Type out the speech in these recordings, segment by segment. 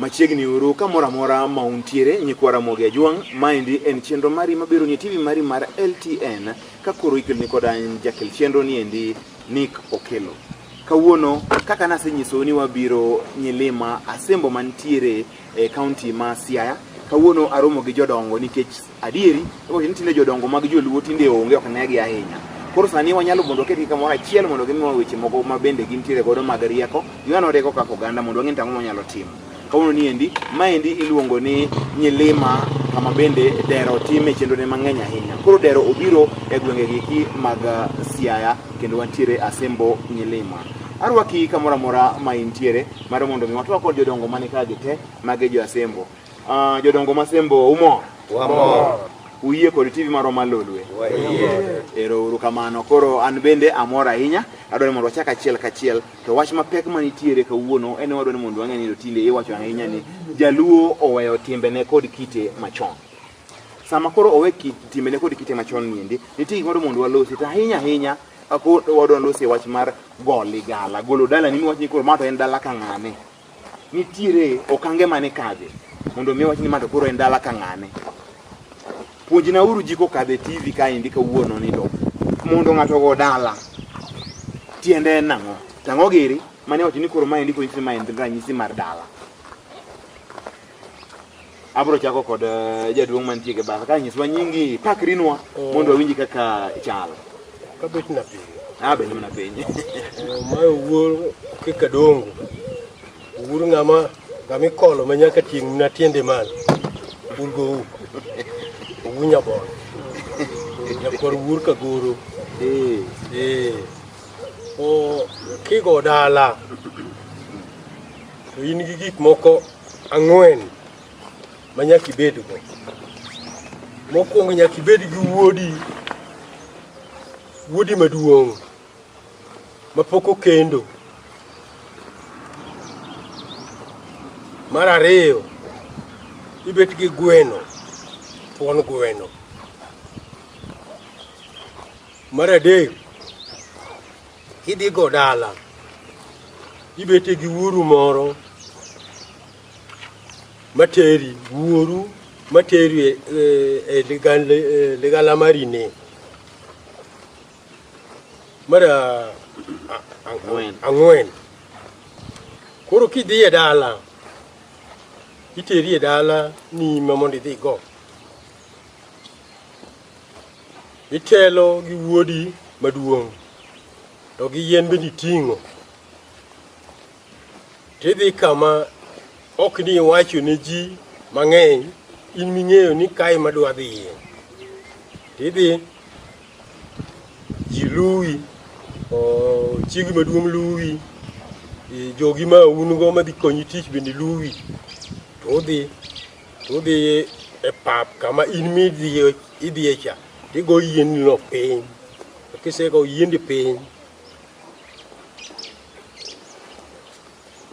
Machiegni uru kamoro amora ma untiere nyikwa Ramogi Ajwang', maendi en chenro mari mabiro ni TV mari mar LTN ka koro ikeloni koda an jakel chenro ni endi Nick Okello. Kawuono kaka nasenyisou ni wabiro Nyilima Asembo mantiere e kaunti ma Siaya. Kawuono aromo gi jodongo nikech adieri iwacho ni tinde jodongo mag joluo tinde onge ok negi ahinya. Koro sani wanyalo mondo waketgi kamoro achiel mondo gimiwa weche moko ma bende gintiere godo mag rieko, giwanwa rieko kaka oganda mondo wang'e ni to ang'o mwanyalo timo. Kawuono ni endi, maendi iluongo ni Nyilima kama bende dero time chenrone mang'eny ahinya. Koro dero obiro e gwenge giki mag Siaya kendo wantiere Asembo Nyilima. Arwaki kamoro amora ma intiere mar mondo mi watwak kod jodongo mani ka gi te mage jo Asembo. Jodongo ma Asembo umor? Wamor. Uyie kod TV marwa mar Lolwe? Wayie. Ero uru kamano. Koro an bende amor ahinya. Adwaro ni mondo wachak achiel kachiel. To wach mapek manitiere kawuono en ni wadwaro ni mondo wang'e ni to tinde iwacho ahinya ni jaluo oweyo timbene kod kite machon. Sama koro owe timbene kod kite machon niendi, nitie gik moro mondo walosi. To ahinya ahinya wadwa losi e wach mar go ligala. Golo dalani miwach ni koro ma to en dala ka ng'ane. Nitiere okange mane kadhe mondo mi wach ni ma to koro en dala ka ng'ane. Puonjna uru ji kokadho e TV kaendi kawuono ni to mondo ng'ato ogo dala tiende en nang'o? To ang'o giri mane wacho ni koro maendi koro nyisi ni ma en ranyisi mar dala. Abro chako kod jaduong' mantie e batha ka nyiswa nyingi pakrinwa mondo wawinji kaka chal. Kabet na piny. Ah, bed mana piny. Mae owuor kaka dongo. Owuor ng'ama ng'ama ikolo ma nyaka ting' na tiende malo. Urgo u. Owuor nyabolo. Nyakwar wuor kagoro. Eh. O kigo dala to in gi gik moko ang'wen ma nyaka ibedgo. Mokwongo nyaka ibed gi wuodi, wuodi maduong' mapok okendo. Mar ariyo, ibet gi gweno, thuon gweno. Mar adek, kidhi go dala, ibete gi wuoru moro materi, wuoru materi e ligala mari ni. Mar ang'wen. Koro kidhi e dala, iteri e dala ni ma mondo idhi go. Itelo gi wuodi maduong' to gi yien bende iting'o. Tidhi kama ok ni iwacho ne ji mang'eny, in ming'eyo ni kae madwa dhiye. Tidhi, ji luwi, chiegi maduong' luwi, jogi ma un go madhi konyi tich bende luwi. To udhi, to udhi e pap kama in midhiye idhiye cha, tigo yien no piny. To kisego yiendi piny,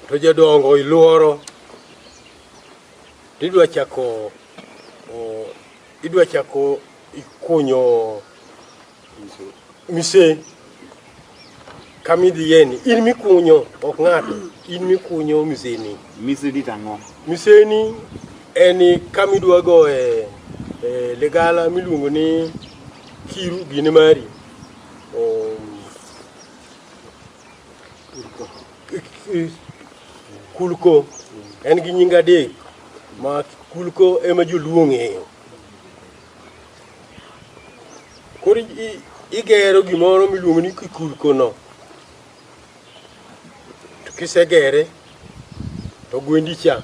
to jodongo iluoro tidwa chako idwa chako ikunyo mise kama idhiyeni in mikunyo ok ng'ato in mikunyo miseni. Miseni to ang'o? Miseni en kama idwa goye e ligala miluongo ni kiru gini mari Kulko en gi nying adek ma kulko ema joluo ong'eyo. Koro igero gimoro miluongo ni kikulko no. To kisegere to gwendi cha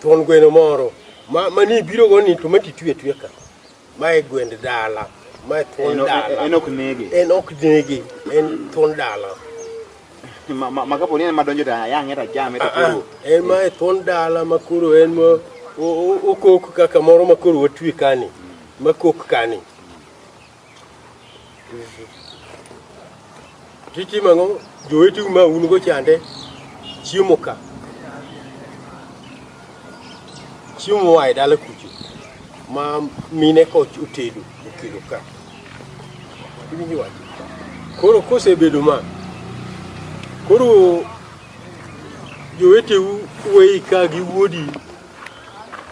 thuon gweno moro ma mani ibiro go ni to ma titwe atweya ka. Mae gwend dala. Mae thuon dala. En ok nege. En ok nege. En thuon dala. Ma kapo ni en madonjo to ayang'e to achame to koro. En mae thuon dala ma koro en ma okok kaka moro ma koro watwe kani. Makok kani. Titimo ang'o? Joweteu ma un go chande chiemo ka. Chiemo moa e dala kucho ma mine ka otedo okelo ka. Iwinjo wach? Koro kosebedo ma, koro joweteu weyi ka gi wuodi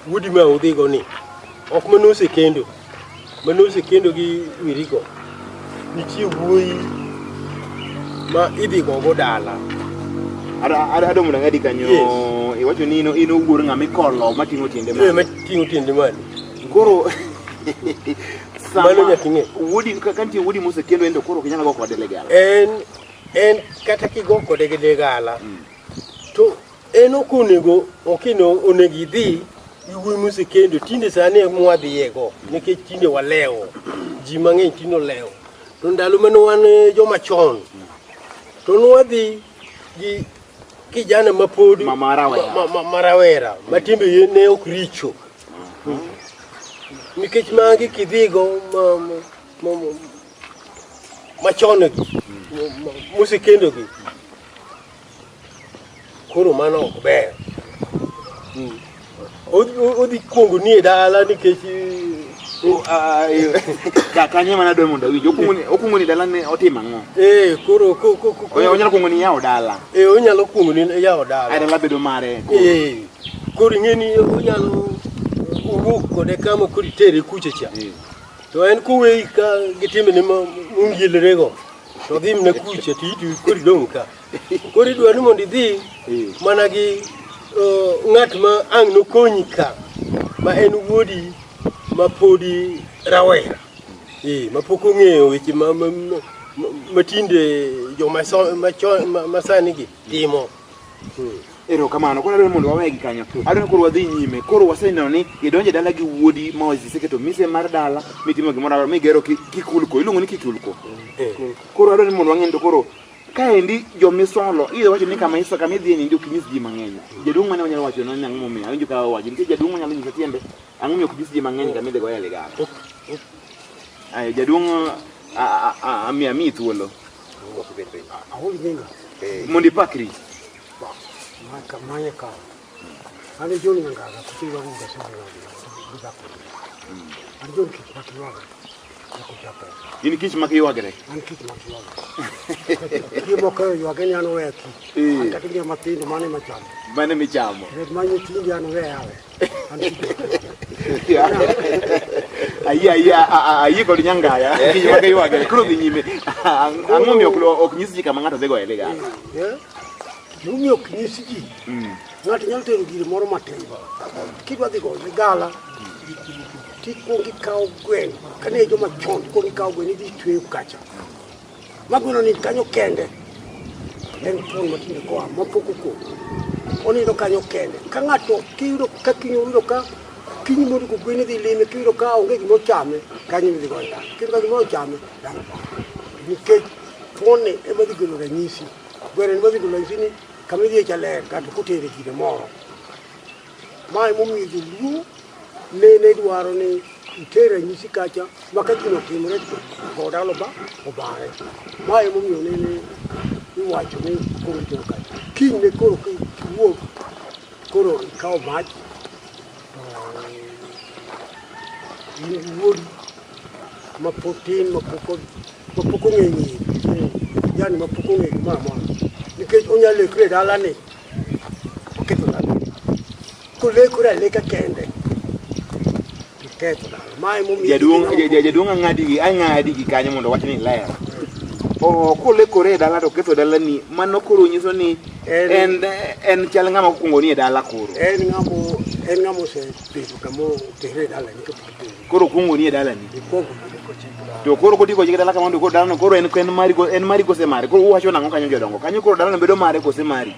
wuodi ma udhigo ni ok mane osekendo mane osekendo gi wirigo nitie wuoyi ma idhi gogo dala. Ado mondo ang'adi kanyo. Yes. Iwacho ni in owuor ng'ama ikolo mating'o tiende Eh, malo. mating'o tiende malo. Koro sama Mano nyaka ing'e. Wuodi ka nitie wuodi mosekendo en to koro ok inyal go kode ligala. En kata kigo kode gi ligala to en ok onego ok onego idhi gi wuoyi mosekendo tinde sani mwadhiyego nikech tinde walewo ji mang'eny tinde olewo to ndalo mane wan joma chon to nwadhi gi kijana mapod Ma rawera. ma rawera ma timbe ne ok richo nikech magi kidhigo machon gi mosekendo gi koro mano ok ber. Odhi kuongo ni e dala nikech Kanyo mana adwa mondo awinj. Okuongo ni dala ne otimo ang'o? Koro Onyalo kuongo ni yawo dala. Onyalo kuongo ni yawo dala. Ai dala bedo mare. Koro ing'e ni onyalo wuok kode kama koro itere kucha cha. To en koweyi ka gi timbene mongielrego to dhi mana kucha to iti koro idong' ka. Koro idwa ni mondo idhi mana gi ng'at ma ang' nokonyi ka ma en wuodi ma podi rawera. Ma pok ong'eyo weche ma tinde joma masani gi timo. Erokamano. Koro adwaro mondo wawegi kanyo. Adwaro koro wadhi nyime. Koro waseneno ni idonjo e dala gi wuodi ma iseketo mise mar dala mitimo gimoro amora migero kikulko. Iluongo ni kikulko. Koro adwaro ni mondo wang'e to koro kaendi jomisolo idhi wacho ni kama iso kama idhiye ni ok inyis ji mang'eny. Jaduong' mane wanyalo wacho ni ang'o momiyo awinjo ka owacho nitie jaduong' manyalo nyiso tiende ang'o momiyo ok nyis ji mang'eny kama idhi goye ligala. Ayo jaduong' amiyi thuolo. Ahol nyinga. Mondo ipakri. Manye ka. Ane John Nyangaga kuchira kuga sema gidhako. An John kich makiywagre. Kuchapa. In kich makiywagre. An kich makiywagre. Kiyo moko ywage ni an oweya kich. An kata ngima matindo mane machamo. Mane michamo. Red ma nyithindi an oweya awe. An kich. Ayie ayie kod Nyangaya. Kich makiywagre. Koro dhi nyime. Ang'o momiyo ok nyis ji kama ng'ato dhi goye ligala? Gimomiyo ok nyis ji. Ng'ato nyalo tero gire moro matin. Kidwa dhi goyo ligala, tikuongo ikawo gweno. Kane joma chon, tikuongo ikawo gweno idhi itweyo kacha. Ma gweno nind kanyo kende. En thuon matinde koa mapok okok. Onindo kanyo kende. Ka ng'ato kiyudo ka kiny oyudo ka kiny mondo kogwen idhi lime kiyudo ka onge gima ochame, kanyo idhi goyo dala. Kiyudo ka gimoro ochame, dala bang'. Nikech thuonni ema dhi golo ranyisi. Gweno ema dhi golo ranyisi ni kama idhiye cha ler kata kotere gire moro. Ma emomiyo joluo nene dwaro ni iter ranyisi kacha ma ka gino otimore to go dala obare. Ma emomiyo nene iwacho ni koro itero kacha. Kinyne koro kiwuok koro ikawo mach to in gi wuodi mapod tin mapok ong'e ng'iyo. Yani mapok ong'e gimoro amora. Nikech onyalo lekore e dalani oketho dala. Kolekore aleka kende oketho dala. Ma emomiyo Jaduong' ang'adi gi kanyo mondo wach ni ler. Kolekore e dala to oketho dalani, mano koro nyiso ni en chal ng'ama okuongo ni e dala koro. En ng'ama osebedo kama otere e dalani kapok otere. Koro okuongo ni e dalani. Ikuongo ni kochiko dala. To koro kotieko chik dala kamano to koro dalano koro en mari en mari kose mare. Koro uwacho nang'o kanyo jodongo? Kanyo koro dalano bedo mare kose mari?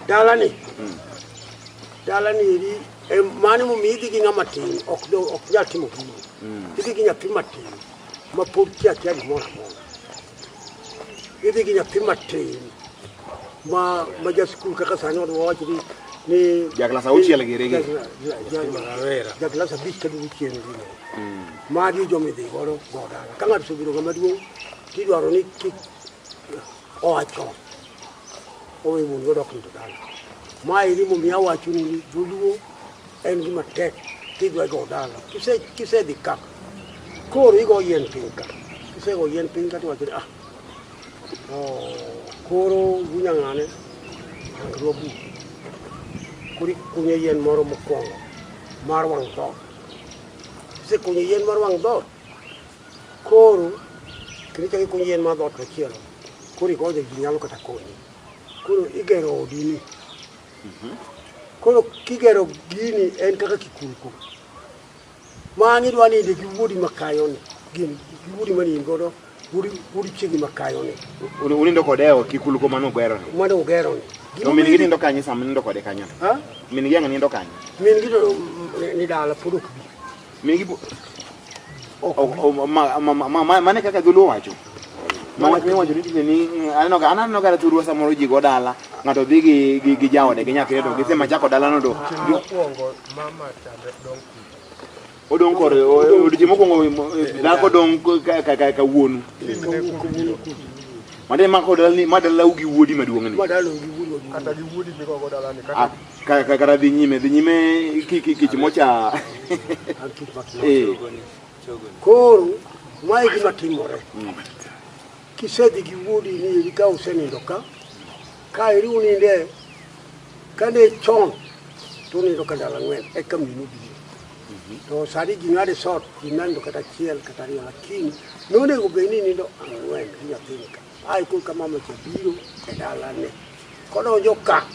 Dalani. Dalani eri mano momiyo idhi gi ng'ama tin ok nyal timo gino. Idhi gi nyathi matin ma pod kia kia gimoro amora. Idhi gi nyathi matin ma ja skul kaka sani wadwa wacho ni Ja klas auchiel giri gi. Ja klas abich kaduogo chien gino. Magi joma idhi godo go dala. Ka ng'ato osebedo ng'ama duong' tidwaro ni kik oa chon. Owe wuon go dok nindo dala. Ma eri momiyo awacho ni joluo en gima tek kidwa go dala. Kisedhi ka, koro igo yien piny ka. Kisego yien piny ka tiwacho ni koro wunyang'ane Hangnwa bur. Koro ikunyo yien moro mokwongo mar wang' dhoot. Isekunyo yien mar wang' dhoot, koro kendo ichako ikunyo yien mar dhoot machielo. Koro igojo ji nyalo kata konyi. Koro igero odini. Koro kigero gini en kaka kikulko. Ma ang' idwa ninde gi wuodi makayoni, gin gi wuodi mane in godo, wuodi wuodi chiegi makayoni. Unindo kode e ot kikuluko mane ugero ni. Mane ugero ni. To min gi nindo kanye sama nindo kode kanyo? Ha? Min gi ang' nindo kanye? Min gi to ni dala pod ok bi. Min gi mane kaka dholuo wacho? Ma wach miwacho ni tinde ni aneno ga aneno ga thurwa samoro ji go dala ng'ato dhi gi gi, gi jaode gi nyathine to gisema chako dalano to Mokwongo mama chande dong' kucha. odong' kor odiochieng' mokwongo dhako dong' ka ka ka wuonu. Mane ma kod dalani ma dalau gi wuodi maduong' ni. Ma dalau gi wuodi maduong'. Kata gi wuodi migogo dalani kata Ah, kata dhi nyime dhi nyime kich mocha. An kich ma eh. Koro mae gima timore. Kisedhi gi wuodi ni eri ka usenindo ka, ka eri uninde kane chon to unindo ka ndalo ang'wen eka minu biro. To sani ji ng'ado sot, ji nindo kata achiel kata ariyo, lakini nonego bed ni nindo ang'wen gi nyathini ka. Ae koro ka mama cha biro e dalane, kodonjo ka,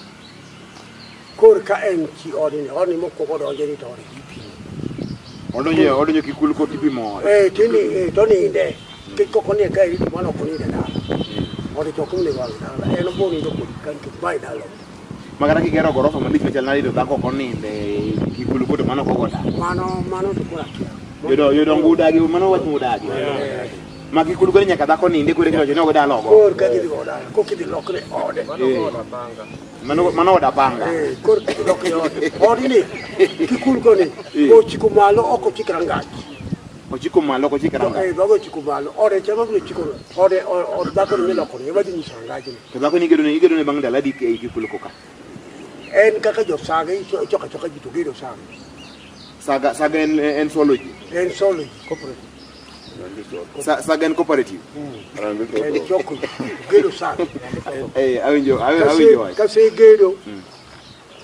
koro ka en chi odni, odni mokwongo odonje ni to ode ipimo. Odonjo odonjo kikul kot ipimo ode. Eh, tini, eh, to ninde. Kik koko nie ka eri to mano ok oninde dala. Ode to ok onego ang' dala. En obo nindo kodi ka nikech mae dala. Ma kata kigero gorofa malich machal nade to dhako ok oninde kikul kot to mano ok ogo dala. Mano, mano to koro akia. Jodongo udagi, mano wach mudagi. Ma kikul koni nyaka dhako ninde kore kendo ni ogo dala ogo. Kor ka gidhi go dala, kok idhi lokre ode. Mano Eh. od apanga. Mano mano od apanga. Eh, kor ka idhi lokre ode. Odni, kikul koni, Eh. ochiko malo, ok ochik rangach. Ochiko malo ok ochik rangach. Eh, dhoge ochiko malo. Ode cha mabiro chiko, ode, od dhako ni miloko ni, ema dhi nyiso rangajni. To dhako ni igedo ne igedo ne bang' ndalo adi ei kikul koka? En kaka josaga, ichoko achoka ji to gedo saga. Saga saga en en solo ji. En solo ji. Saga en cooperative. En choko ji, gedo saga. Eh, awinjo awinjo wach. Kasegedo,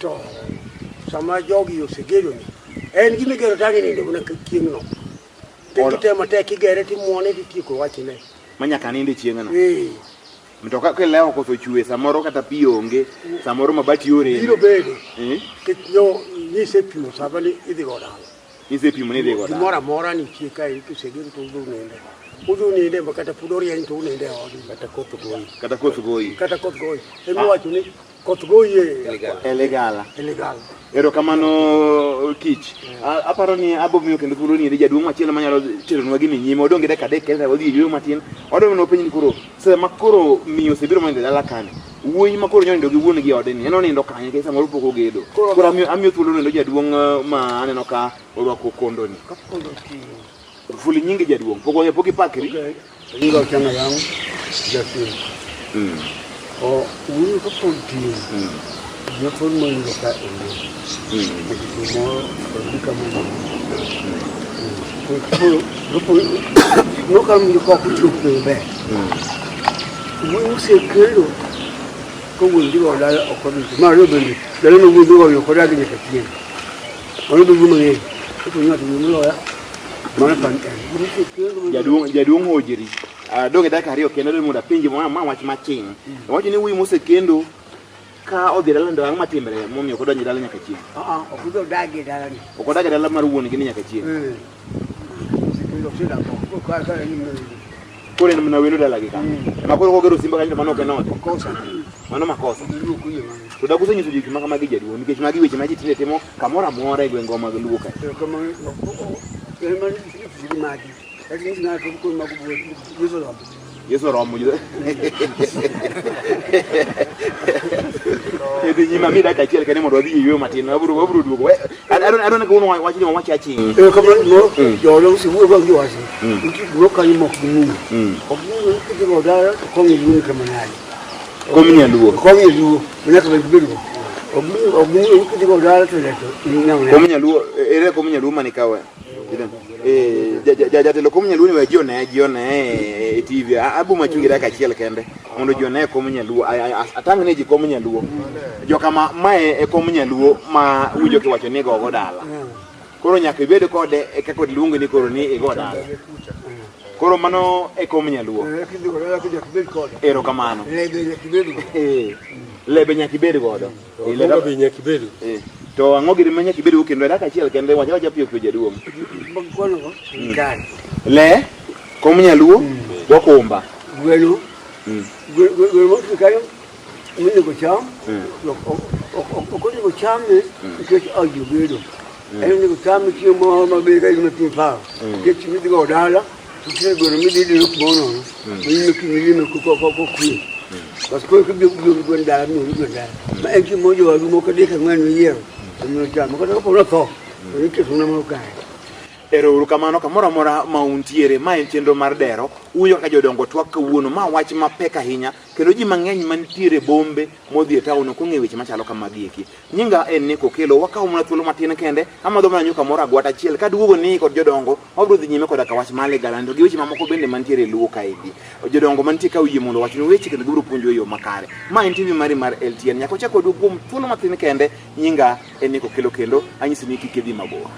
to sama jogi osegedo ni, en gima igero tang' inindo mana chieng'no. Olo. Kitemo matek igere timuone titieko wachne. Ma nyaka ninde chieng'no. Eh, Mtoka kilewo koth ochwe samoro kata pi onge, samoro mabati orem. biro bedo. Eh? Nikech nyo nisepimo sama ni idhi go dala. Isepimo ni idhi go dala. Gimoro amora nitie kae kisegedo to udhi uninde. Udhi uninde ma kata pod orieny to uninde e odi. Kata koth goyi. Kata koth goyi. Kata koth goyi. Ema iwacho ni koth goyi e E ligala. e ligala. Erokamano Kich. Aparo ni abo miyo kendo thuolo ni eri jaduong' machielo manyalo teronwa gini nyime. Odong' gi dakika adek kende wadhi e yueyo matin. Wadwa mondo wapenj ni koro sama koro miyo osebiro monindo e dala kani, wuoyi ma koro nyonindo gi wuon gi e ode ni en onindo kanye nikech samoro pok ogedo. Koro amiyo thuolo nendo jaduong' ma aneno ka orwako kondo ni. Fuli nyingi jaduong', pok wang'e pok ipakri. Nyinga Ochanga Yamu, Jasin. O wuoyi kapod tin, gima pod moyudo ka onge. Nikech gimoro odhi kama Koro nokalo winjo ka ok ochopo maber. Wuoyi osekendo ka wuon dhi go dala ok odhi. Mar ariyo bende dala ma wuon dhi go ok odagi nyaka chieng'. Mano be wuoyi mang'eny. Kapo ni ng'ato wuoyi moloya, mano to an en. Osekendo Jaduong' jaduong' Hojiri. Adong' e dakika ariyo kendo adwa mondo apenji ma wach maching'. Owacho ni wuoyi mosekendo ka odhi dala to ang'o matimre momiyo ok odonjo e dala nyaka chieng'? Ah, ok odhi odag e dalani. Ok odag e dala mar wuon gi ni nyaka chieng'. Eh. Osekendo osedak oko. Koro ka en mana wendo. Koro en mana wendo dalagi ka. Ma koro kogero simba kanyo to mano ok en ode. Makosa. Mano makosa. Dholuo ok oyie mano. To dak usenyiso ji gik ma kamagi jaduong' nikech magi weche ma ji tinde timo kamoro amora e gwengwa mag Luo ka. Erokamano. En mana gi magi. Lakini ng'ato koro mago Yesu oromo. Yesu oromo. Idhi nyime ami dakika achiel kende mondo wadhi e yueyo matin. Wabiro wabiro duogo. Adwa ni kawuono wach ni wach aching'. Erokamano no jolo osewuoyo bang' giwacho. Nitie gimoro kanyo mok ging'eyo. Ok ging'eyo ni kidhi go dala to kom nyaluo ni kama nade. Kom nyaluo. Kom nyaluo nyaka bed bedgo. Ok ging'eyo ni kidhi go dala to leto ing'eyo. Kom nyaluo ere kom nyaluo mane ikawe? Eh, jatelo kom nyaluo ni we ji one ji one e TV. Abo machungi dakika achiel kende mondo ji one kom nyaluo. Atang' ne ji kom nyaluo. Joka ma mae e kom nyaluo ma winjo kiwacho ni gogo dala. Koro nyaka ibed kode e kaka luongi ni koro ni igo dala. Koro mano e kom nyaluo. Erokamano. Eh, lebe nyaka ibed godo. To okumba be nyaka ibed. Eh, to ang'o gini ma nyaka ibed go kendo e dakika achiel kende wach awacha piyo piyo jaduong'. Le, kom nyaluo, gokumba. Gweno. Gweno motwi kanyo monego cham. Ok onego chame nikech aji obedo. En onego chame chieng' moro maber ka in matin paro. Nikech midhi go dala, nitie gweno midhi dino kumoro nono. Milime kimilime kokwe. Bas koro kibiro biro gwen dala miori gwen dala. Ma en chieng' moro jowadu moko adek ang'wen miyiero. To mondo cham. Kata kapo notho, to iketo mana moro kae. Ero uru kamano kamoro amora ma untiere. Ma en chenro mar dero. Uwinjo kaka jodongo twak kawuono. Ma wach mapek ahinya kendo ji mang'eny mantiere e bombe modhi e taon ok ong'eyo weche machalo kamagi eki. Nyinga en Nick Okello. Wakawo mana thuolo matin kende. Amadho mana nyuka moro agwata achiel. Kaduogo ni kod jodongo, wabiro dhi nyime koda ka wach mar ligala to gi weche mamoko bende mantiere e Luo kaendi. Jodongo mantie ka oyie mondo owachnu weche kendo gibiro puonjo e yo makare. Ma en TV mari mar LTN. Nyaka wachak waduog kuom thuolo matin kende. Nyinga en Nick Okello kendo anyisi ni kik idhi mabor.